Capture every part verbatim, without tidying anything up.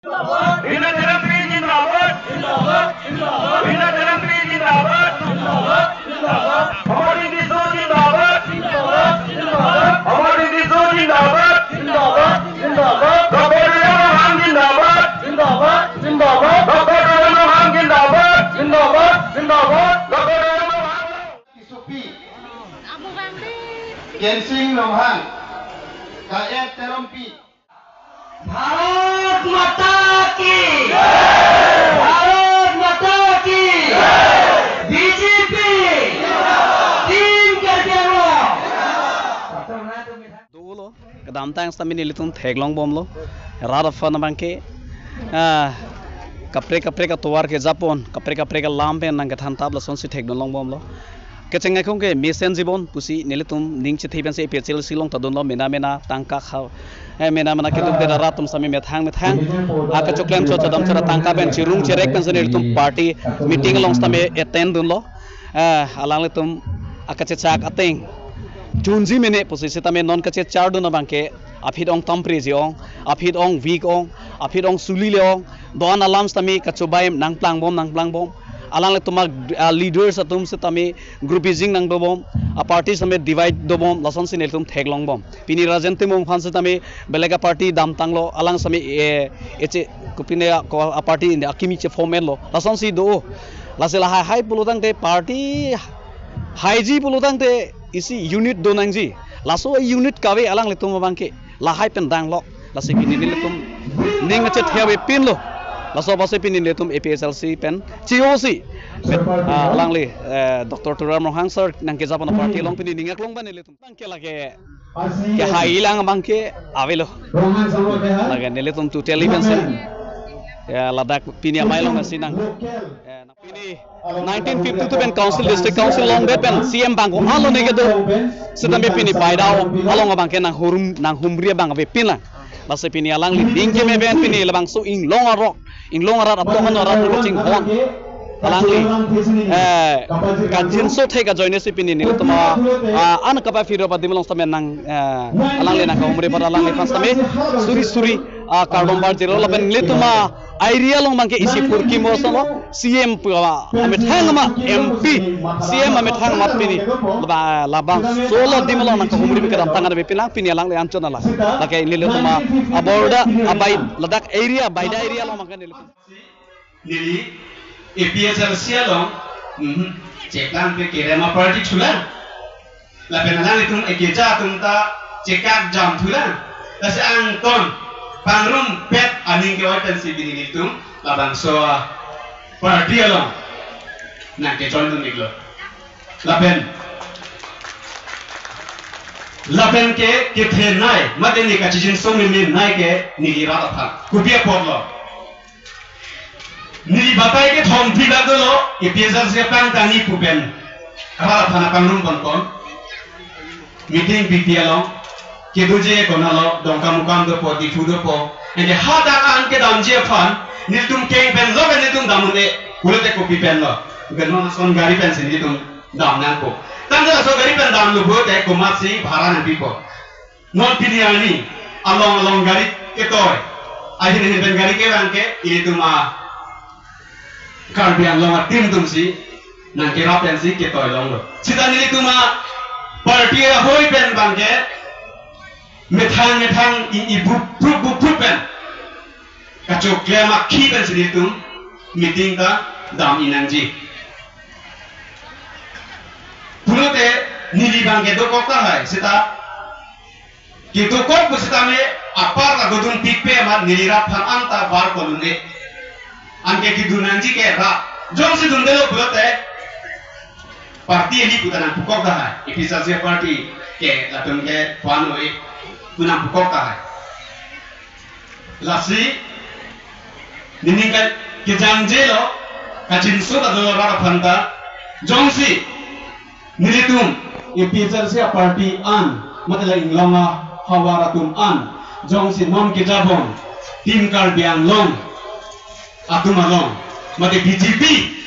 Bina Dherempi zindabad. Bina Dherempi zindabad. Amar Didi Song zindabad. Amar Didi Song zindabad. Doctor Tuliram Ronghang zindabad. Doctor Tuliram Ronghang zindabad. Doctor Tuliram Ronghang. Kisupi. Kensing Ronghang. K R Terompi. Bharat Mata Ki! Bharat Mata Ki! B J P! Team Karbi Anglong! Dolo, kedamtang sitame nelitum theklong bomlo. Rat aphan abangke, ah, kaprek kaprek atovar kejapon, kaprek kaprek alam pen nangkethan tap lasonsi thekdun long bomlo. Kecheng akhong ke mesen jibon pusi nelitum ning chethe pensi A P H L C along ta dunlo, mena mena tangka khau. Eh, mena mena keduk de rat atum sitame methang methang. Akachoklem cho chodam chara tangka pen chirung cherek pensi nelitum party meeting along sitame attend dunlo. Eh, alanglitum akachechak ateng chunji mene pusi sitame non kachechar dun abangke aphi ong tampri ji ong, aphi ong weak ong, aphi ong suli le ong, do-an alam sitame kachobai nangplang bom, nangplang bom. Alanglitum a, a leaders atum sitame grouping nangdo bom, a party sitame divide do bom, lasonsi nelitum theklong bom. Pini Rajen Timung aphan sitame belek a party damtanglo, alang sitame, eh, eche kopine a, ko a party indi akimi che form lo. Lasonsi do. Lasi lahai hai pulotangte party haiji pulotangte isi unit do nangji. Laso unit kave alanglitum abangke lahai pen danglo. Lasi pini nelitum ning chethe avepinlo. Laso apotsi pini nelitum A P H L C pen C O C pen, ah, alangli, eh, Doctor Tuliram Ronghang sir nangkejapon a party along pini ning aklong ban nelitum abangke lake kehai lang abangke avelo. Lake nelitum totally pensi, ya, ladak pini amei along pensi nang, eh, pini nineteen fifty-two pen council, district council longdet pen C M bang ko-an lo ne kedo. Sitame pini baida along abangke nanghurum, nanghumri abang avepin lang. Lasi pini alangli ning keme pen pini labangso inglong arok, inglong arat atum ano arat ro chinghon. Alangli, eh, kajinso thek ajoine si pini nelitum a, ah, an kapaphiro adim along sitame nang, eh, alangli nangkahumri apot alangliphan sitame suri suri, ah, kardom barjilo lapen nelitum a area along abangke isi purki mo solo C M pu a amethang amat M P, C M amethang amat pini laba, labangso adim along nangkahumri kedamtang avepin lang pini alangli anchot alam. Lake nelitum a aborda abai ladak area, baida area along abangke nelitum. Neli A P H L C along, mhm, cheplang pe kerem a party thulang. Lapen alanglitum ekeja atum ta chekak jam thulang. Lasi angton pangrumpet aning ke-oi pensi pini nelitum labangso a party along nangkejoin dun iklo. Lapen, lapen ke kethenei, mate ne kachijinso meme nai ke neli rat aphan. Kopi apotlo? Neli batai kethom phi dak dolo, A P H L C apangtangji pu pen rat aphan apangrum ponkon. Meeting B P along, kedoji konatlo, Dongkamukam dopo, Diphu dopo. Anke hadak an kedamji aphan nelitum keng pen lo pen nelitum dam un-e, pulote kopi pen lo? Gano ason gari pensi nelitum dam nangpo. Tangte laso gari pen damlo pulote komatsi bhara nangpipo? Non pini arni along along gari ketoi, ahin ahin pen gari kevang ke ilitum a Karbi Anglong a team atumsi nangkerap pensi ketoi longlo. Sita nelitum a party ahoi pen abangke methang methang i, i bup bup bup bup pen kachoklem akhi pensi nelitum meeting ta dam-i nangji. Pulote neli abangke dokok tahai, sita kedokok pusitame apar ta dodun pikpe amat neli rat aphan anta bar kolun-e. Anke kedun nangji ke rat. Jongsi dundelo pulote party eli pu ta nangpukok tahai. A P H L C party ke latum ke puan oi pu nangpukok tahai. Lasi nening ke, kejangjelo, kachinso ta dolo rat aphan ta. Jongsi nelitum A P H L C a party an, mate la inglong ahavar atum an, jongsi non kejabon Team Karbi Anglong atum along, mate B J P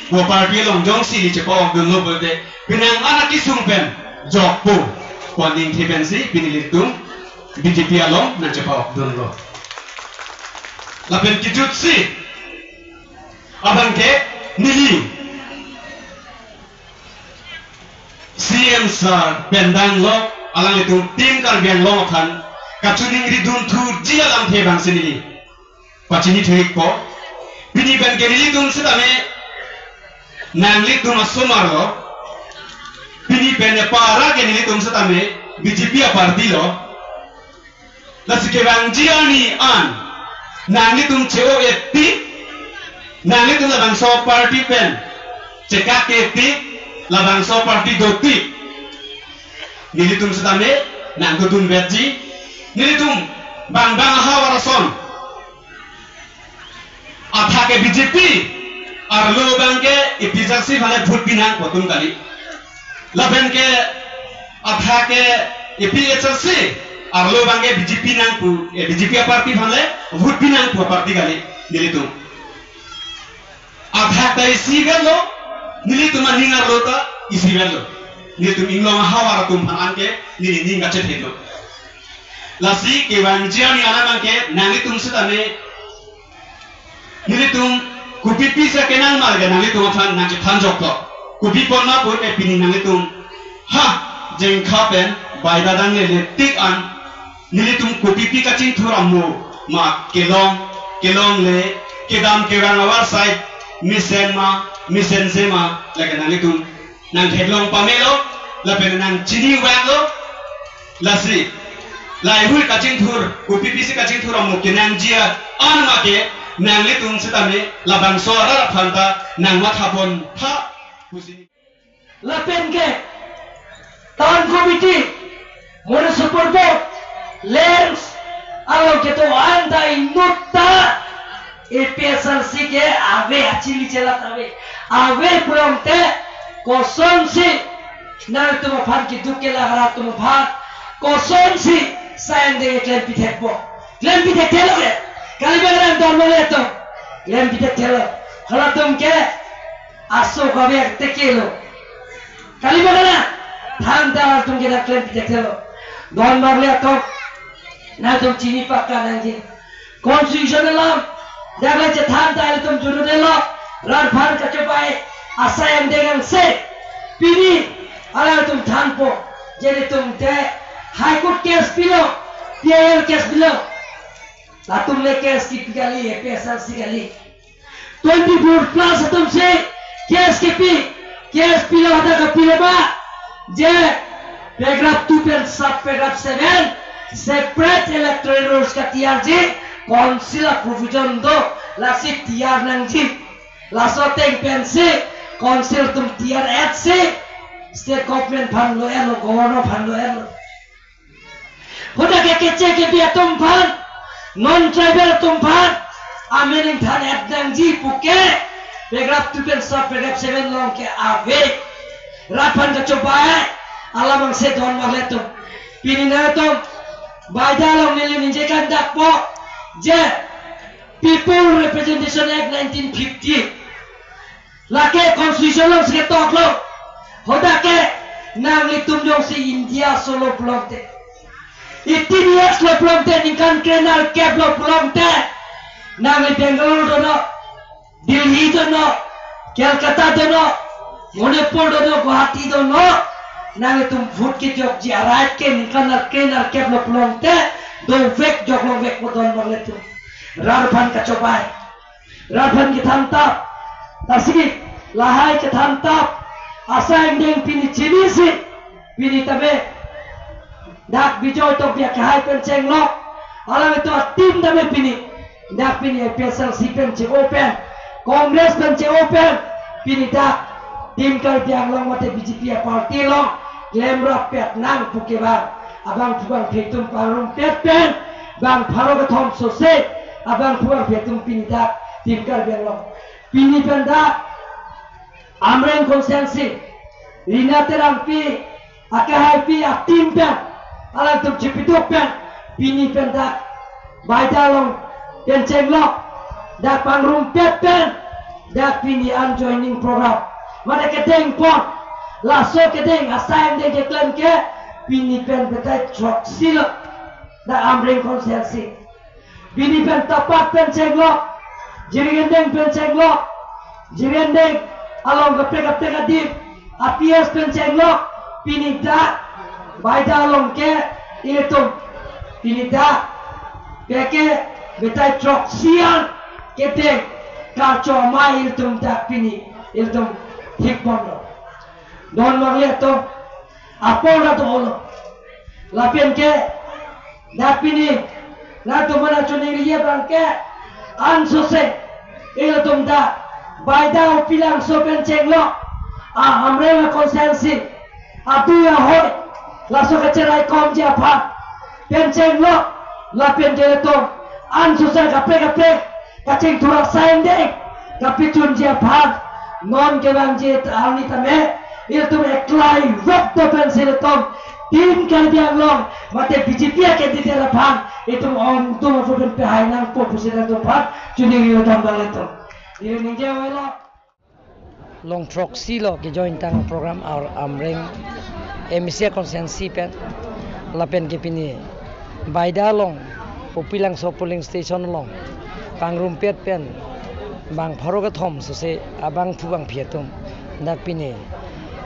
pu party along jongsi ili chepa-ok dunlo pulote, penang an akesung pen jokpo pu aning the pensi pini nelitum B J P along nangchepa-ok dunlo. Lapen kejutsi abangke neli C M sir pen danglo, alanglitum Team Karbi Anglong aphan kachiningri dun thuji alamthe abangsi neli pachini thuikpo. Pini pen ke nelitum setame nanglitum asomar lo. Pini pen epara ke nelitum setame B J P aparty lo. Lasi kevangji arni an nanglitum che-o-et ti, nanglitum labangso party pen chekak-et ti, labangso party do ti, nelitum setame nangdodun vetji. Nelitum bang bang ahavar ason, athak ke B J P arlo abangke A P H L C aphanle vote pi nangpo atum kali. Lapen ke athak ke A P H L C arlo abangke B J P nangpo, eh, B J P aparty aphanle vote pi nangpo aparty kali nelitum. Athak ta isi vetlo, nelitum aning arlo ta isi vetlo. Nelitum inglong ahavar atum aphan anke neli ning kachethelo. Lasi kevangji arni an abangke nanglitum setame nelitum kopi pisi kenang mal ke nanglitum aphan nangchethanjoklo. Kopi pon ma pu ke pini nanglitum ha Jengkha pen baida dangle tik an nelitum kopi pi kachingthur amo ma kelong, kelongle, kedam kevang avarsai mesen ma mesense ma lake nanglitum nangtheklong pamelo, lapen nangchini vanglo. Lasi laheihui kachingthur, kopi pisi kachingthur amo kenangji an ma ke nanglitum setame labangso arat aphan ta nangmatha pon tha pusi. Lapen ke town committee, municipal board, lands along kedo-an ta inut ta A P H L C ke ave, achili chelat ave. Ave pulote kosonsi nangtum aphan keduk kelak arat atum aphan kosonsi sai angdeng klem pithekpo? Klem pithekthelo ke? Kali bang rang don mole to. Klem pithekthelo. Halatum ke aso kave tekelo. Kali bang rang than ta halatum ke nangklem pithekthelo. Don marle to. Nangtum chini pakka nangji. Constitution alam, dak le chethan ta ilitum jurudelo, rat aphan kachobai asai angdeng angse. Pini alanglitum thanpo, je ilitum te High Court case pilo, P I L case pilo. Latum le case kipi kali, A P H L C kali. Twenty-four plus atumsi case kipi, case pilo hadak kapilo ba, je paragraph two pen sub paragraph seven, separate electoral rolls katiyarji, council a-provision do, lasi tiyar nangji. Laso ateng pensi council atum tiyar-etsi state government aphan lo-etlo, governor aphan lo-etlo. Hadak ke keche kebi atum aphan, non-tribal atum aphan amendment than-et nangji puke, paragraph two pen sub paragraph seven along ke ave. Rat aphan kachobai alam angse don marle to. Pini nangtum baida along neli ningje kandakpo, je People Representation Act nineteen fifty, lake constitution alongsi ketoklo. Hadak ke nanglitum jongsi India aso lo pulote, eighteen years lo pulote, ningkan krenerkep lo pulote, nangli Bangalore dono, Delhi dono, Calcutta dono, Manipur dono, Guwahati dono, nanglitum vote kejokji a-right ke ningkan krenerkep lo pulote dovek, joklongvekpo don marle to. Rat aphan kachobai, rat aphan kethan tap. Lasi lahai kethan tap asai angdeng pini chinisi, pini tame dak Bijoy Tokbi akehai pen chenglok, alanglitum a-team tame pini, dak pini A P H L C pen che-o pen, Congress pen che-o pen, pini dak Team Karbi Anglong mate B J P a-party along klemrappet nang puke bang, abangphu bangphi atum pangrumpet pen, bang pharo kethom sose abangphu bangphi atum pini dak Team Karbi Anglong. Pini pen dak Amreng constituency, Rina Terangpi akehaipi a-team pen, alanglitum chipiduk pen, pini pen dak baida along pen chenglok, dak pangrumpet pen, dak pini unjoining program mate kedeng pon. Laso kedeng asai angdeng keklem ke pini pen betai throksi lo, dak Amreng constituency. Pini pen Tapat pen chenglok, Jirikindeng pen chenglok, Jirikindeng along kaprek kaprek adim, a P S pen chenglok, pini dak Baida along ke ilitum, pini dak beke betai throksi an kedeng karcho amei ilitum dak pini ilitum thik ponlo. Don marli atum apor dak dolo. Lapen ke dak pini nangtum mana choningri abang ke ansose ilitum dak Baida Upilangso pen chenglok, a Amreng constituency, adui ahoi, laso kacheraikomji aphan pen chenglok, lapen ke ilitum ansose kaprek kaprek kachingthur asai angdeng kapachunji aphan non kevangji arni tame ilitum eklai vek do pensi ilitum Team Karbi Anglong mate B J P a candidate aphan itum ongdung aphan pehai nangpo pusi nangtum aphan choningri dam dang ilitum. Ili ningje avelo. Long throksi lo kejoin tang program ar Amreng M A C constituency pen lapen ke pini Baida along Upilangso polling station along pangrumpet pen bang pharo kethom sose abangphu bangphi atum dak pini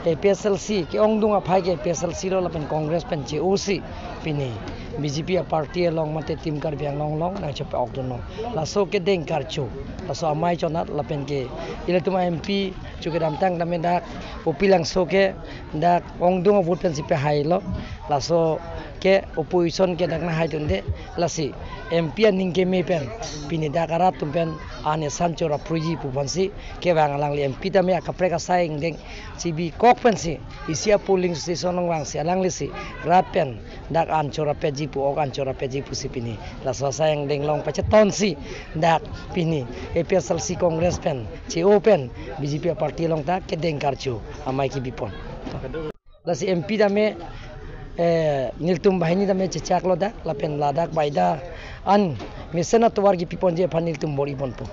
A P H L C ke-ongdung aphai ke A P H L C lo lapen Congress pen che-osi pini B J P a party along mate Team Karbi Anglong along nangchepa-ok dunlo. Laso kedeng karcho, laso amei chonat lapen ke ilitum a M P chu kedamtang tame dak Upilangso ke dak ongdung avote pensi pehailo. Laso ke opposition ke dak nanghaidunde, lasi M P aning keme pen pini dak arat atum pen an esan chora pruji pu aphansi kevang alangli M P tame akaprek asai angdeng chibikok pensi isi a polling station along vangsi alanglisi rat pen dak an chora petji pu, ok an chora petji pusi pini laso asai angdeng along pachetonsi dak pini A P H L C Congress pen che-o pen B J P a party along ta kedeng karcho amei kebipon. Lasi M P tame, eh, nelitum banghini tame chechaklo dak, lapen ladak Baida an mesen atovar kepiponji aphan nelitum bor-iponpo.